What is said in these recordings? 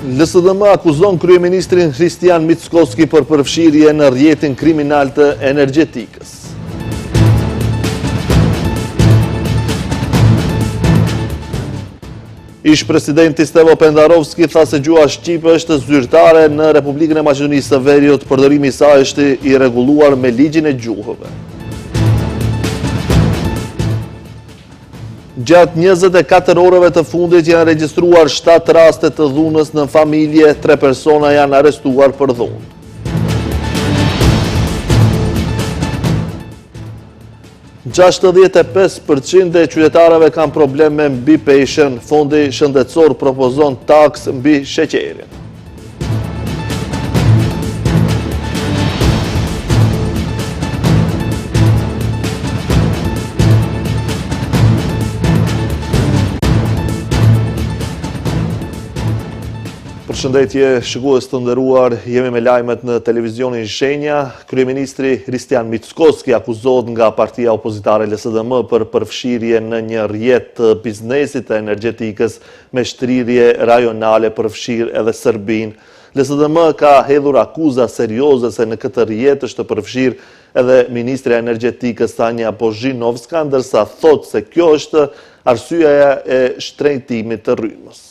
LSDM akuzon kryeministrin Hristijan Mickoski për përfshirje në rrjetin kriminal të energjetikës. Ish-presidenti Stevo Pendarovski tha se gjuha shqipe është zyrtare në Republikën e Maqedonisë së Veriut, përdorimi i saj është i rregulluar me ligjin e gjuhëve. Gjatë 24 orëve të fundit janë regjistruar 7 raste të dhunës në familje, 3 persona janë arrestuar për dhunë. 65% e qytetarëve kanë problem me mbipeshën, fondi shëndetësor propozon taksë mbi sheqerin. Përshëndetje, shikues të nderuar, jemi me lajmet në televizionin Shenja. Kryeministri Hristijan Mickoski akuzohet nga partia opozitare LSDM për përfshirje në një rrjet të biznesit të energjetikës me shtrirje rajonale përfshirë edhe Serbinë. LSDM ka hedhur akuza serioze se në këtë rrjet është përfshirë edhe ministrja e Energjetikës Sanja Bozhinovska, ndërsa thotë se kjo është arsyeja e shtrenjtimit të rrymës.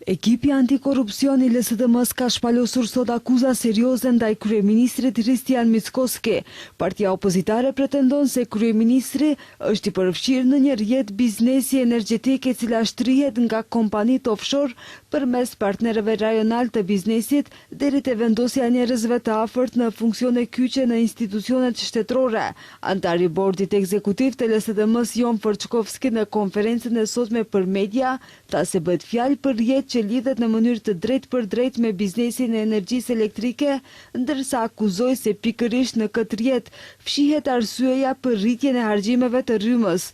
Ekipi antikorrupsion i LSDM-së ka shpalosur sot akuza serioze ndaj kryeministrit Hristijan Mickoski. Partia opozitare pretendon se kryeministri është i përfshirë në një rrjet biznesi energjetik e cila shtrihet nga kompanitë offshore përmes partnerëve rajonalë të biznesit deri te vendosja e njerëzve të afërt në funksione kyçe në institucionet shtetërore. Anëtari i Bordit Ekzekutiv të LSDM-së Jon Fërçkovski në konferencën e sotme për media tha se bëhet fjalë për rrjet që lidhet në mënyrë të drejtpërdrejtë me biznesin e energjisë elektrike, ndërsa akuzoi se pikërisht në këtë rrjet fshihet arsyeja për rritjen e harxhimeve të rrymës.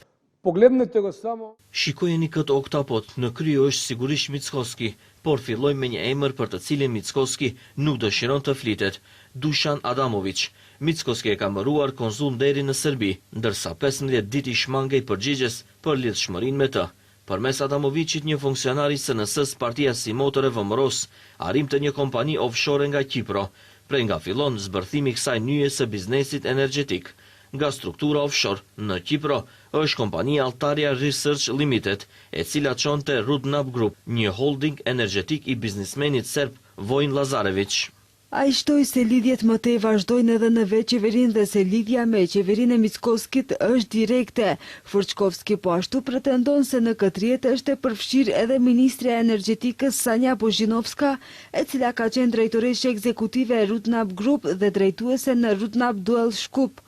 Погледнете го само. Shikojeni këtë oktapod, në krye është sigurisht Mickoski, por fillojmë me një emër për të cilin Mickoski nuk dëshiron të flitet, Dushan Adamoviq. Mickoski e ka emëruar konsull nderi në Serbi, ndërsa 15 ditë i shmangej përgjigjes për lidhshmërinë me të. Përmes Adamoviqit një funksionar i SNS-së partia simotër e VMRO-s, arrin te një kompani offshore nga Qipro, prej nga fillon zbërthimi i kësaj nyje së biznesit energjetik. Nga struktura offshore në Qipro është kompania Altaria Research Limited, e cila çon te Rudnap Group, një holding energjetik i biznismenit serb Vojin Lazarevic. Ai shtoi se lidhjet më tej vazhdojnë edhe në vetë qeverinë dhe se lidhja me qeverinë e Mickoskit është direkte. Fërçkovski po ashtu pretendon se në këtë rrjet është e përfshirë edhe ministrja e Energjetikës Sanja Bozhinovska, e cila ka qenë drejtoreshë ekzekutive e Rudnap Group dhe drejtuese në Rudnap Dual Shkup.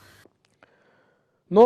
Но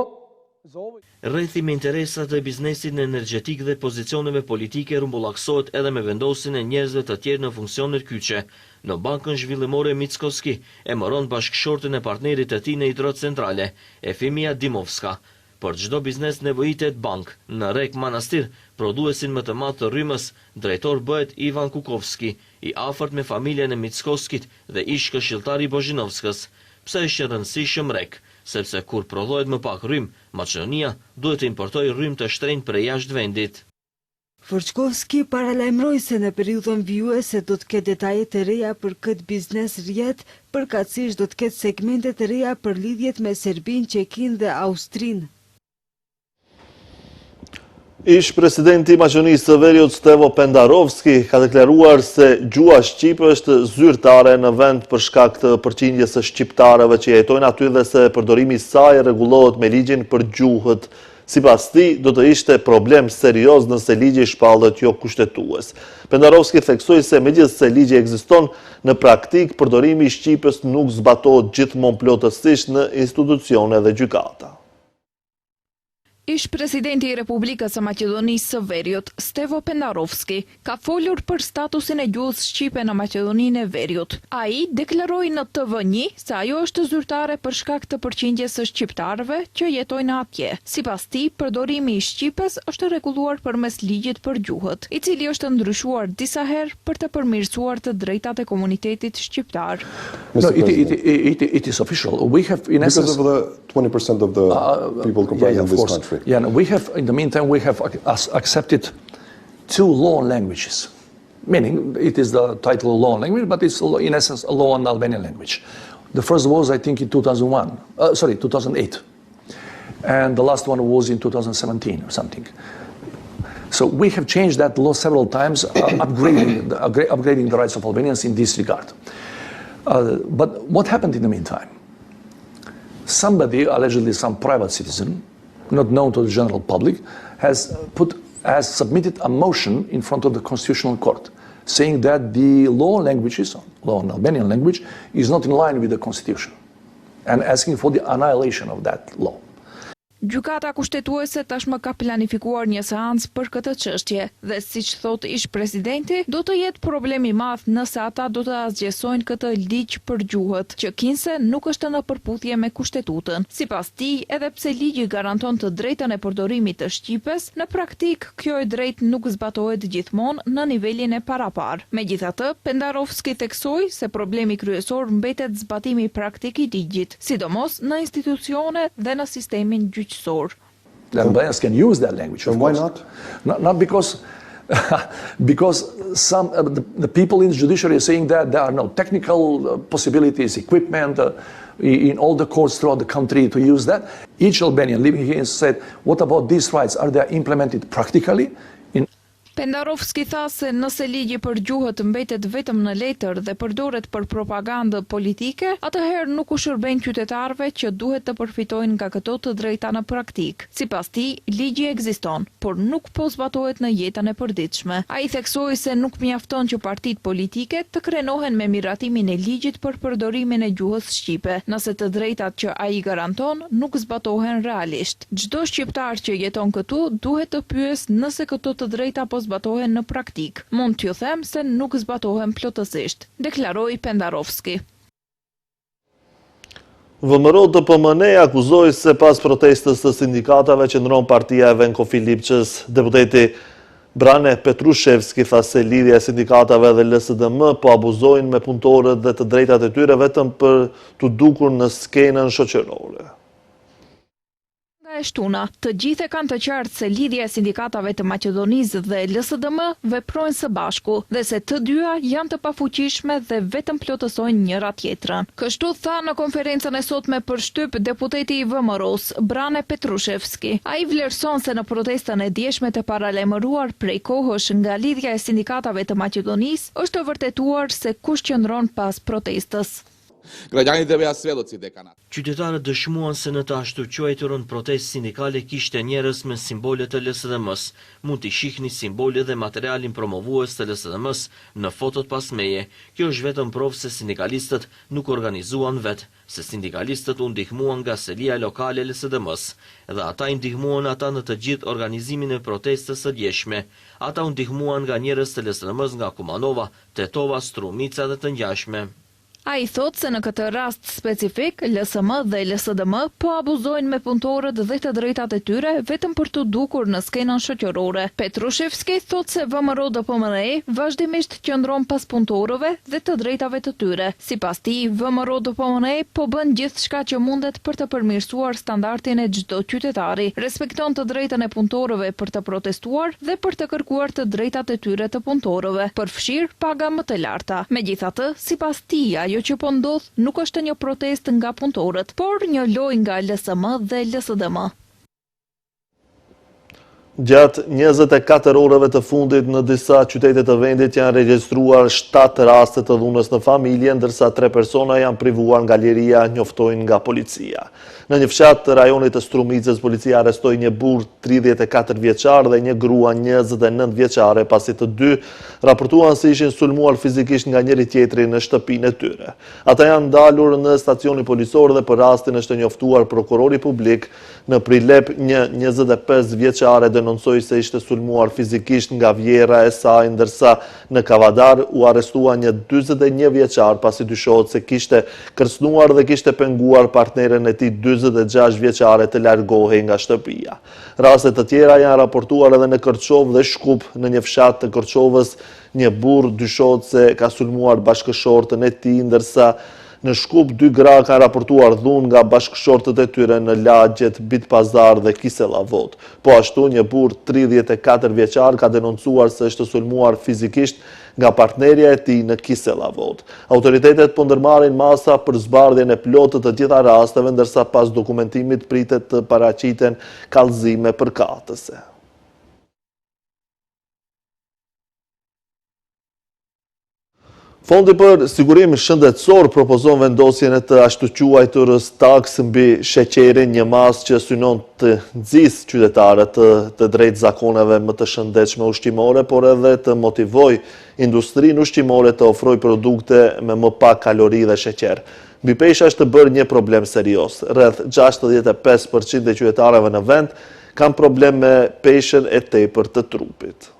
за овој Rrethi me interesat e biznesit në energjetikë dhe pozicioneve politike rrumbullaksohet edhe me vendosjen e njerëzve të tjerë në funksionet kyçe. Në Bankën Zhvillimore Mickoski emëron bashkëshorten e partnerit të tij në hidrocentrale, Efimia Dimovska. Për çdo biznes nevojitet bankë. Në REK Manastir, prodhuesin më të madh të rrymës, drejtor bëhet Ivan Kukovski, i afërt me familjen e Mickoskit dhe ish këshilltar i Bozhinovskës. Pse është i rëndësishëm REK? Sepse kur prodhohet më pak rrymë, Maqedonia duhet të importojë rrymë të shtrenjtë prej jashtë vendit. Fërçkovski paralajmëroi se në periudhën vijuese do të ketë detaje të reja për këtë biznes rrjet, përkatësisht do të ketë segmente të reja për lidhjet me Serbinë, Çekinë dhe Austrinë. Ish presidenti i Maqedonisë së Veriut Stevo Pendarovski ka deklaruar se gjuha shqipe është zyrtare në vend për shkak të përqindjes së shqiptarëve që jetojnë aty dhe se përdorimi i saj rregullohet me ligjin për gjuhët. Sipas tij, do të ishte problem serioz nëse ligji shpallet jo kushtetues. Pendarovski theksoi se megjithëse ligji ekziston, në praktikë përdorimi i shqipes nuk zbatohet gjithmonë plotësisht në institucione dhe gjykata. Ish presidenti i Republikës së Maqedonisë së Veriut, Stevo Pendarovski, ka folur për statusin e gjuhës shqipe në Maqedoninë e Veriut. Ai deklaroi në TV1 se ajo është zyrtare për shkak të përqindjes së shqiptarëve që jetojnë atje. Sipas tij, përdorimi i shqipes është rregulluar përmes ligjit për gjuhët, i cili është ndryshuar disa herë për të përmirësuar të drejtat e komunitetit shqiptar. No, it, it, it, it is official. We have, in Because essence, of the 20% of the people comprising yeah, of this course. country. Yeah, no, we have, in the meantime, we have ac- as- accepted. two law languages, meaning it is the title law language, but it's in essence a law on Albanian language. The first was, I think, in 2001, uh, sorry, 2008. And the last one was in 2017 or something. So we have changed that law several times, uh, upgrading, the, upgrading the rights of Albanians in this regard. Uh, but what happened in the meantime? Somebody, allegedly some private citizen, not known to the general public, has put has submitted a motion in front of the Constitutional Court saying that the law languages, law on Albanian language, is not in line with the Constitution and asking for the annihilation of that law. Gjykata Kushtetuese tashmë ka planifikuar një seancë për këtë çështje dhe siç thotë ish-presidenti, do të jetë problem i madh nëse ata do të asgjësojnë këtë ligj për gjuhët, që kinse nuk është në përputhje me Kushtetutën. Sipas tij, edhe pse ligji garanton të drejtën e përdorimit të shqipes, në praktikë kjo e drejtë nuk zbatohet gjithmonë në nivelin e paraparë. Megjithatë, Pendarovski theksoi se problemi kryesor mbetet zbatimi praktik i ligjit sidomos në institucione dhe në sistemin gjyqësor. The Albanians can use that language, of why course. not? Not, not because because some uh, the, the people in the judiciary are saying that there are no technical uh, possibilities, equipment uh, in all the courts throughout the country to use that. Each Albanian living here said, what about these rights? Are they implemented practically? In Pendarovski tha se nëse ligji për gjuhët mbetet vetëm në letër dhe përdoret për propagandë politike, atëherë nuk u shërben qytetarëve që duhet të përfitojnë nga këto të drejta në praktikë. Sipas tij, ligji ekziston, por nuk po zbatohet në jetën e përditshme. Ai theksoi se nuk mjafton që partitë politike të krenohen me miratimin e ligjit për përdorimin e gjuhës shqipe, nëse të drejtat që ai garanton nuk zbatohen realisht. Çdo shqiptar që jeton këtu duhet të pyesë nëse këto të drejta po zbatohen në praktikë. Mund t'ju them se nuk zbatohen plotësisht, deklaroi Pendarovski. VMRO DPMNE akuzoi se pas protestës të sindikatave qëndron partia e Venko Filipçës. Deputeti Brane Petrushevski tha se lidhja e sindikatave dhe LSDM po abuzojnë me punëtorët dhe të drejtat e tyre vetëm për t'u dukur në skenën shoqërore. Nga e shtuna, të gjithë e kanë të qartë se lidhja e sindikatave të Maqedonisë dhe LSDM veprojnë së bashku dhe se të dyja janë të pafuqishme dhe vetëm plotësojnë njëra tjetrën. Kështu tha në konferencën e sotme për shtyp deputeti i VMRO-s, Brane Petrushevski. Ai vlerëson se në protestën e djeshme të paralajmëruar prej kohësh nga lidhja e sindikatave të Maqedonisë është vërtetuar se kush qëndron pas protestës. Građaните беа сведоци дека на Qytetarët dëshmuan se në të ashtuquajturën protestë sindikale kishte njerëz me simbole të LSDM-së. Mund t'i shihni simbole dhe materialin promovues të LSDM-së në fotot pas meje. Kjo është vetëm provë se sindikalistët nuk organizuan vetë, se sindikalistët u ndihmuan nga selia lokale e LSDM-së dhe ata i ndihmuan ata në të gjithë organizimin e protestës së djeshme. Ata u ndihmuan nga njerëz të LSDM-së nga Kumanova, Tetova, Strumica dhe të ngjashme. Ai thotë se në këtë rast specifik, LSM dhe LSDM po abuzojnë me punëtorët dhe të drejtat e tyre vetëm për t'u dukur në skenën shoqërore. Petrushevski thotë se VMRO DPMNE vazhdimisht qëndron pas punëtorëve dhe të drejtave të tyre. Sipas tij, VMRO DPMNE po bën gjithçka që mundet për të përmirësuar standardin e çdo qytetari, respekton të drejtën e punëtorëve për të protestuar dhe për të kërkuar të drejtat e tyre të punëtorëve, përfshirë paga më të larta. Megjithatë, sipas tij, ajo që po ndodh nuk është një protestë nga punëtorët, por një lojë nga LSM dhe LSDM. Gjatë 24 orëve të fundit në disa qytete të vendit janë regjistruar 7 raste të dhunës në familje, ndërsa 3 persona janë privuar nga liria, njoftojnë nga policia. Në një fshat të rajonit të Strumicës, policia arrestoi një burrë 34 vjeçar dhe një grua 29 vjeçare, pasi të dy raportuan se ishin sulmuar fizikisht nga njëri tjetri në shtëpinë e tyre. Ata janë ndalur në stacionin policor dhe për rastin është njoftuar prokurori publik. Në Prilep, një 25 vjeçare denoncoi se ishte sulmuar fizikisht nga vjehrra e saj, ndërsa në Kavadar u arrestua një 41 vjeçar pasi dyshohet se kishte kërcënuar dhe kishte penguar partneren e tij 46 vjeçare të largohej nga shtëpia. Raste të tjera janë raportuar edhe në Kërçovë dhe Shkup, në një fshat të Kërçovës, një burrë dyshohet se ka sulmuar bashkëshortën e tij, ndërsa Në Shkup, dy gra kanë raportuar dhunë nga bashkëshortët e tyre në lagjet Bitpazar dhe Kisella Vodë. Po ashtu, një burrë 34 vjeçar ka denoncuar se është sulmuar fizikisht nga partnerja e tij në Kisella Vodë. Autoritetet po ndërmarrin masa për zbardhjen e plotë të të gjitha rasteve, ndërsa pas dokumentimit pritet të paraqiten kallëzime përkatëse. Fondi për sigurim shëndetësor propozon vendosjen e të ashtuquajturës taksë mbi sheqerin, një masë që synon të nxisë qytetarët të drejt zakoneve më të shëndetshme ushqimore, por edhe të motivojë industrinë ushqimore të ofrojë produkte me më pak kalori dhe sheqer. Mbipesha është bërë një problem serioz. Rreth 65% e qytetarëve në vend kanë problem me peshën e tepërt të trupit.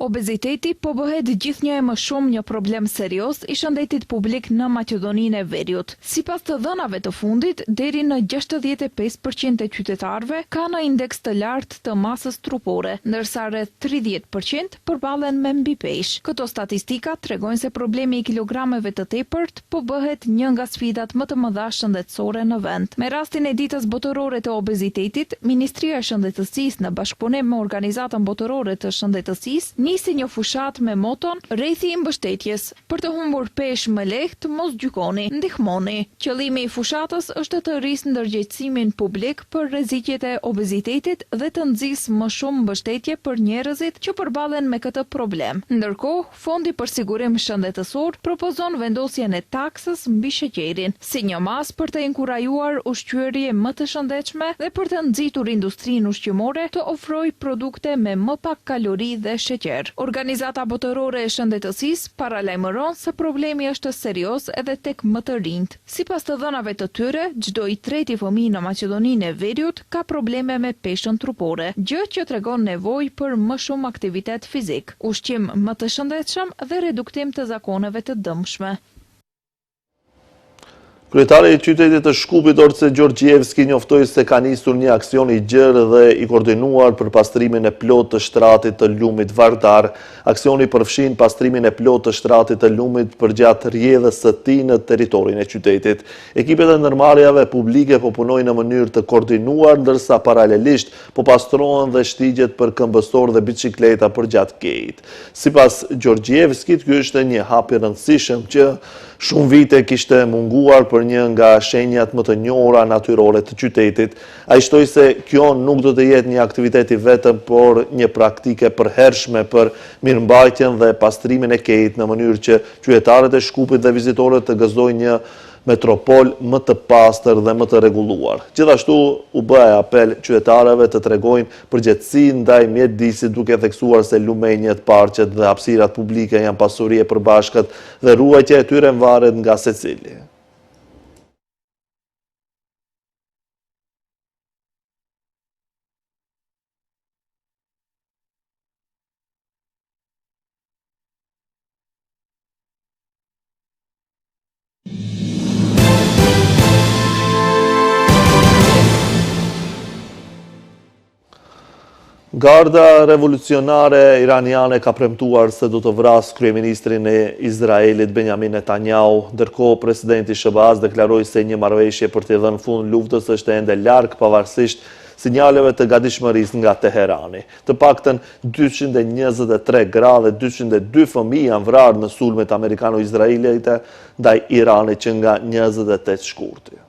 Obeziteti po bëhet gjithnjë e më shumë një problem serioz i shëndetit publik në Maqedoninë e Veriut. Sipas të dhënave të fundit, deri në 65 për qind e qytetarëve kanë indeks të lartë të masës trupore, ndërsa rreth 30 për qind përballen me mbipeshë. Këto statistika tregojnë se problemi i kilogrameve të tepërt po bëhet një nga sfidat më të mëdha shëndetësore në vend. Me rastin e Ditës Botërore të Obezitetit, Ministria e Shëndetësisë në bashkëpunim me Organizatën Botërore të Shëndetësisë nisi një fushatë me moton Rrethi i mbështetjes, për të humbur peshë më lehtë, mos gjykoni, ndihmoni. Qëllimi i fushatës është të rrisë ndërgjegjësimin publik për rreziqet e obezitetit dhe të nxisë më shumë mbështetje për njerëzit që përballen me këtë problem. Ndërkohë, Fondi për Sigurim Shëndetësor propozon vendosjen e taksës mbi sheqerin, si një masë për të inkurajuar ushqyerje më të shëndetshme dhe për të nxitur industrinë ushqimore të ofrojë produkte me më pak kalori dhe sheqer. Organizata Botërore e Shëndetësisë paralajmëron se problemi është serioz edhe tek më të rinjtë. Sipas të dhënave të tyre, çdo i treti fëmijë në Maqedoninë e Veriut ka probleme me peshën trupore, gjë që tregon nevojë për më shumë aktivitet fizik, ushqim më të shëndetshëm dhe reduktim të zakoneve të dëmshme. Kryetari i qytetit të Shkupit, Orce Gjorgjievski, njoftoi se ka nisur një aksion i gjerë dhe i koordinuar për pastrimin e plotë të shtratit të lumit Vardar. Aksioni përfshin pastrimin e plotë të shtratit të lumit përgjatë rrjedhës së tij në territorin e qytetit. Ekipet e ndërmarrjeve publike po punojnë në mënyrë të koordinuar, ndërsa paralelisht po pastrohen dhe shtigjet për këmbësorë dhe biçikleta përgjatë kejit. Sipas Gjorgjievskit, ky është një hap i rëndësishëm që shumë vite kishte munguar për një nga shenjat më të njohura natyrore të qytetit. Ai shtoi se kjo nuk do të jetë një aktivitet i vetëm, por një praktikë e përhershme për mirëmbajtjen dhe pastrimin e kejit në mënyrë që qytetarët e Shkupit dhe vizitorët të gëzojnë një metropol më të pastër dhe më të rregulluar. Gjithashtu u bëri apel qytetarëve të tregojnë përgjegjësi ndaj mjedisit duke theksuar se lumenjët, parqet dhe hapësirat publike janë pasuri e përbashkët dhe ruajtja e tyre varet nga secili. Garda Revolucionare Iraniane ka premtuar se do të vrasë kryeministrin e Izraelit Benjamin Netanyahu, ndërkohë presidenti i SHBA-së deklaroi se një marrëveshje për t'i dhënë fund luftës është ende larg pavarësisht sinjaleve të gatishmërisë nga Teherani. Të paktën 223 gra dhe 202 fëmijë janë vrarë në sulmet amerikano-izraelite ndaj Iranit që nga 28 shkurti.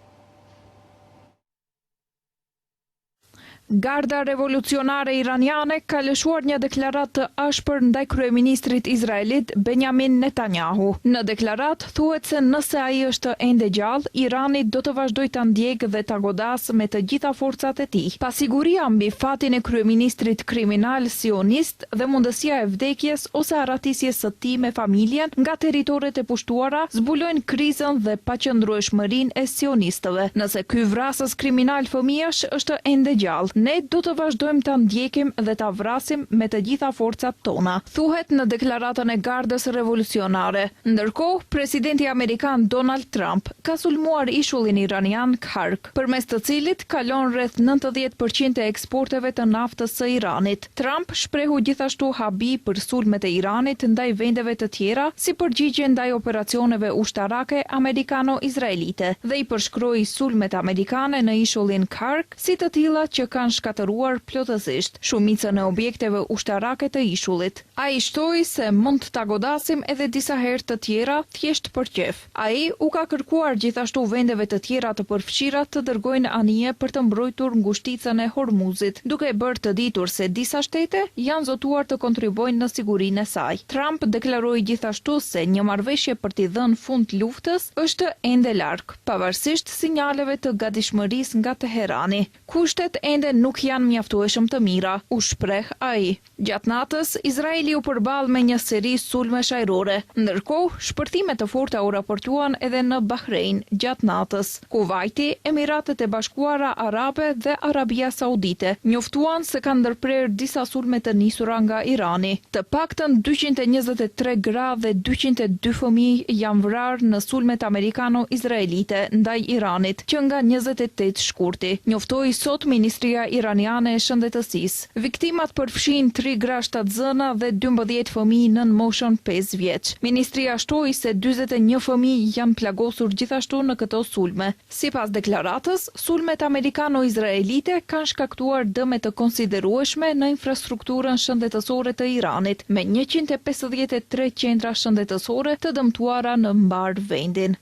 Garda Revolucionare Iraniane ka lëshuar një deklaratë të ashpër ndaj kryeministrit izraelit Benjamin Netanyahu. Në deklaratë thuhet se nëse ai është ende gjallë, Irani do të vazhdojë ta ndjekë dhe ta godasë me të gjitha forcat e tij. Pasiguria mbi fatin e kryeministrit kriminal sionist dhe mundësia e vdekjes ose arratisjes së tij me familjen nga territoret e pushtuara zbulojnë krizën dhe paqëndrueshmërinë e sionistëve. Nëse ky vrasës kriminal fëmijësh është ende gjallë. Ne do të vazhdojmë ta ndjekim dhe ta vrasim me të gjitha forcat tona, thuhet në deklaratën e Gardës Revolucionare. Ndërkohë, presidenti amerikan Donald Trump ka sulmuar ishullin iranian Kharg, përmes të cilit kalon rreth 90 për qind e eksporteve të naftës së Iranit. Trump shprehu gjithashtu habi për sulmet e Iranit ndaj vendeve të tjera si përgjigje ndaj operacioneve ushtarake amerikano-izraelite dhe i përshkroi sulmet amerikane në ishullin Kharg si të tilla që kanë shkatërruar plotësisht shumicën e objekteve ushtarake të ishullit. Ai shtoi se mund ta godasim edhe disa herë të tjera thjesht për qejf. Ai u ka kërkuar gjithashtu vendeve të tjera të përfshira të dërgojnë anije për të mbrojtur ngushticën e Hormuzit, duke bërë të ditur se disa shtete janë zotuar të kontribuojnë në sigurinë e saj. Trump deklaroi gjithashtu se një marrëveshje për t'i dhënë fund luftës është ende larg, pavarësisht sinjaleve të gatishmërisë nga Teherani. Kushtet ende nuk janë mjaftueshëm të mira, u shpreh ai. Gjatë natës, Izraeli u përball me një seri sulmesh ajrore. Ndërkohë, shpërthime të forta u raportuan edhe në Bahrein gjatë natës. Kuvajti, Emiratet e Bashkuara Arabe dhe Arabia Saudite njoftuan se kanë ndërprerë disa sulme të nisura nga Irani. Të paktën 223 gra dhe 202 fëmijë janë vrarë në sulmet amerikano-izraelite ndaj Iranit që nga 28 shkurti, njoftoi sot Ministria iraniane e Shëndetësisë. Viktimat përfshijnë tri gra shtatzëna dhe 12 fëmijë nën moshën 5 vjeç. Ministria shtoi se 41 fëmijë janë plagosur gjithashtu në këto sulme. Sipas deklaratës, sulmet amerikano-izraelite kanë shkaktuar dëme të konsiderueshme në infrastrukturën shëndetësore të Iranit, me 153 qendra shëndetësore të dëmtuara në mbarë vendin.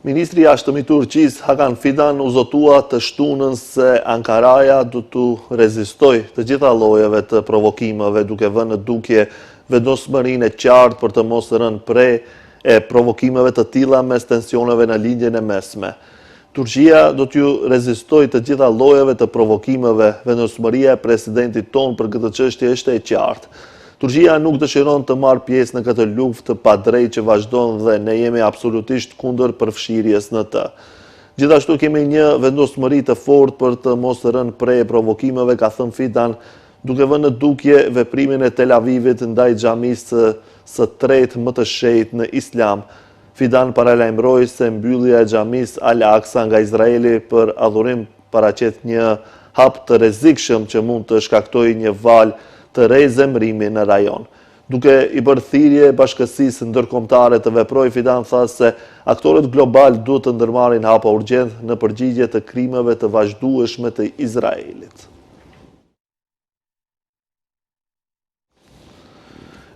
Ministri i Jashtëm i Turqisë, Hakan Fidan, u zotua të shtunën se Ankaraja do t'u rezistojë të gjitha llojeve të provokimeve, duke vënë në dukje vendosmërinë e qartë për të mos rënë pre e provokimeve të tilla mes tensioneve në Lindjen e Mesme. Turqia do t'ju rezistojë të gjitha llojeve të provokimeve, vendosmëria e presidentit tonë për këtë çështje është e qartë. Turqia nuk dëshiron të marrë pjesë në këtë luftë të padrejtë që vazhdon dhe ne jemi absolutisht kundër përfshirjes në të. Gjithashtu kemi një vendosmëri të fortë për të mos rënë pre e provokimeve, ka thënë Fidan, duke vënë në dukje veprimin e Tel Avivit ndaj xhamisë së tretë më të shenjtë në Islam. Fidan paralajmëroi se mbyllja e xhamisë Al-Aqsa nga Izraeli për adhurim paraqet një hap të rrezikshëm që mund të shkaktojë një valë të re zemërimi në rajon. Duke i bërë thirrje bashkësisë ndërkombëtare të veprojë, Fidan tha se aktorët globalë duhet të ndërmarrin hapa urgjent në përgjigje të krimeve të vazhdueshme të Izraelit.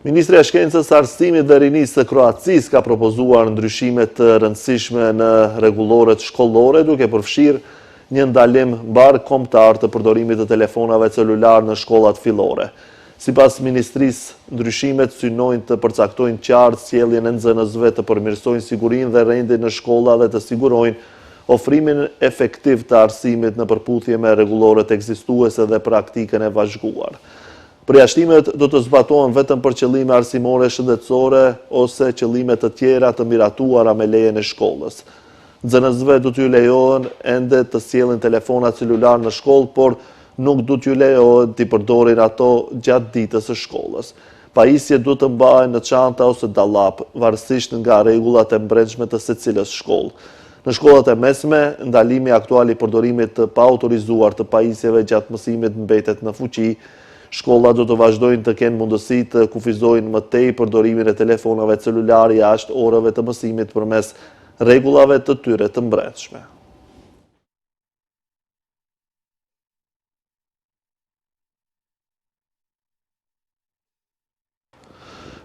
Ministria e Shkencës, Arsimit dhe Rinisë së Kroacisë ka propozuar ndryshime të rëndësishme në rregulloret shkollore, duke përfshirë një ndalim mbarëkombëtar të përdorimit të telefonave celularë në shkollat fillore. Sipas ministrisë, ndryshimet synojnë të përcaktojnë qartë sjelljen e nxënësve, të përmirësojnë sigurinë dhe rendin në shkolla dhe të sigurojnë ofrimin efektiv të arsimit në përputhje me rregulloret ekzistuese dhe praktikën e vëzhguar. Përjashtimet do të zbatohen vetëm për qëllime arsimore, shëndetësore ose qëllime të tjera të miratuara me lejen e shkollës. Nxënësve do t'ju lejohen ende të sjellin telefona celularë në shkollë, por nuk do t'ju lejohet t'i përdorin ato gjatë ditës së shkollës. Pajisjet duhet të mbahen në çanta ose dallapë, varësisht nga rregullat e brendshme të secilës shkollë. Në shkollat e mesme, ndalimi aktual i përdorimit të paautorizuar të pajisjeve gjatë mësimit mbetet në fuqi. Shkollat do të vazhdojnë të kenë mundësi të kufizojnë më tej përdorimin e telefonave celularë jashtë orëve të mësimit përmes rregullave të tyre të brendshme.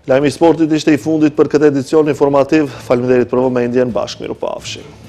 Lajmi i sportit ishte i fundit për këtë edicion informativ. Faleminderit për vëmendjen, bashkë mirupafshim.